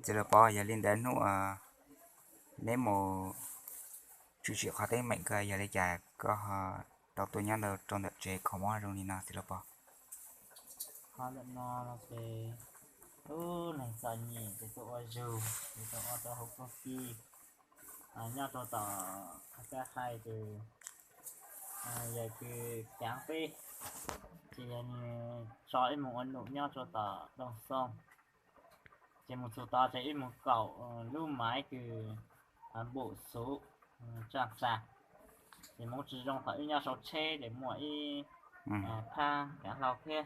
Txiv Lau Pov, yog li ntawd hnub neb mus tshwm sim qhov teeb meem ko yog li cas koj ho tau tuaj nyob rau ntawm tsev kho mob zoo li no txiv Lau Pov? Qhov ntawm no ces lub neej txom nyem ces tuaj ua zug, ces tuaj ua rau hauv koog kis nyob rau tom Kab Hais ces yawg kws caav peb ces yog nws tso ib moog ua num nyob rau tom Doog Xoo. Ces mus txug tod ces ib moog kaum lub maiv kws npum xuv tsaaj tsa. Ces moog tsi zoo thaum wb nyob sau tsheb ces muaj ib phab kaav hlau thiab.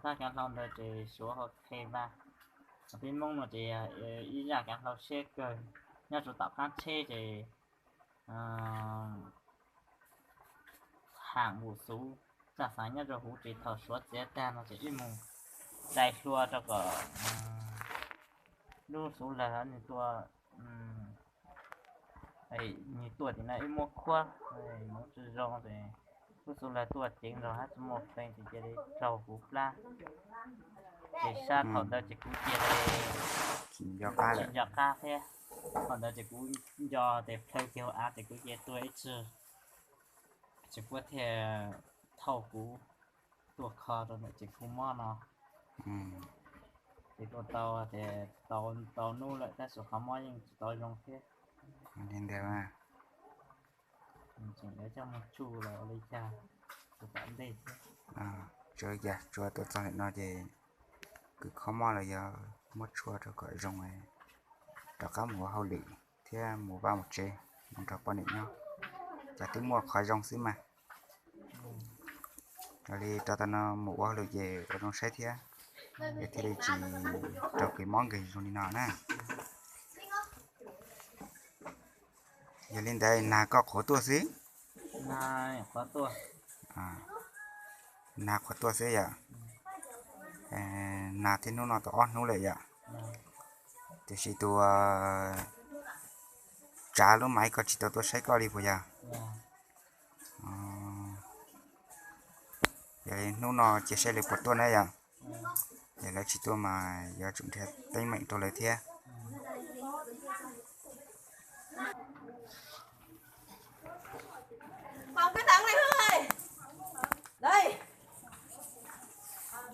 Phab kaav hlau ntawd ces suav hu Khe Vaj. Peb Moob no ces ib zaj kaav hlau siab kawg, nyob rau tom qaab tsheb ces haam npum xuv tsaaj xaav nyob rau huv ces thaum suav txiav tag no ces ib moog dai hlua rau kom lub xuv lawg nws tua, nws tua tim no ib muab khuab, moog tsi zoo ces lub xuv lawg tuaj ceev nrog hab tsi muaj fee ces cia li raug kuv plab. Ces sab thaum ntawd ces kuv cia li tsis nco qab thiab. Thaum ntawd ces kuv nco tes plhaw kiag hauv av ces kuv cia li tuag ib tsug. Ces puab thiaj thauj kuv tuaj kho rau ntawm tsev kho mob no. Ces tuaj tau ces tau ntau nub lawm tab sis qhov mob yeej tsis tau zoo thiab. Li ntawd, tseem yuav coj mus tsuj los ua li cas rau tom ntej thiab. Tsuas yog tsuas tuaj txog ntawm no ces kws kho mob los yog muab tshuaj rau kom zoo, rov qab mus ua hauj lwm thiab mus vaj mus tsev, mus nrog poj niam nyob, ces twb muaj qhov zoo xwb mas. Yog li rau tau no mus ua hauj lwm ces ua zoo saib thiab, es thiaj li tsis raug kev mob nkeeg zoo li no na. Yog li ntawd nag koj qhuav tuaj xwb? Nag qhuav tuaj xwb yom? Nag thiab hnub no tau ob hnub lawm yom? Tiam sis tus tsav lub maiv ko tsis tau tuaj saib koj li puas yog? Yog li hnub no cia saib lawv puas tuaj na yom? Yog lawv tsis tuaj mas yuav tsum nrhiav teeb meem rau lawv thiab.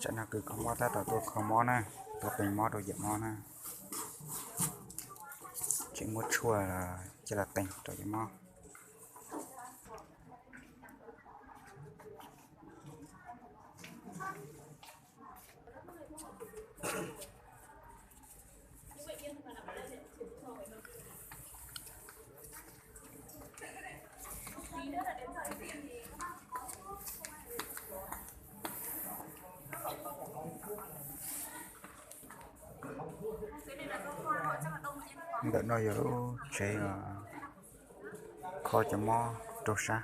Tsam no kws kho mob tab tom tuaj kho mob na, tuaj teem mob rau yawm mob na. Tseem muab tshuaj coj los teem rau yawm mob. Ntawm no yog lub tsev kho cov mob raug sab.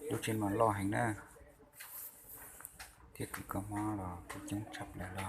Lub tsev no loj heev na, thiab kws kho mob los kuj coob tshaj plaws li.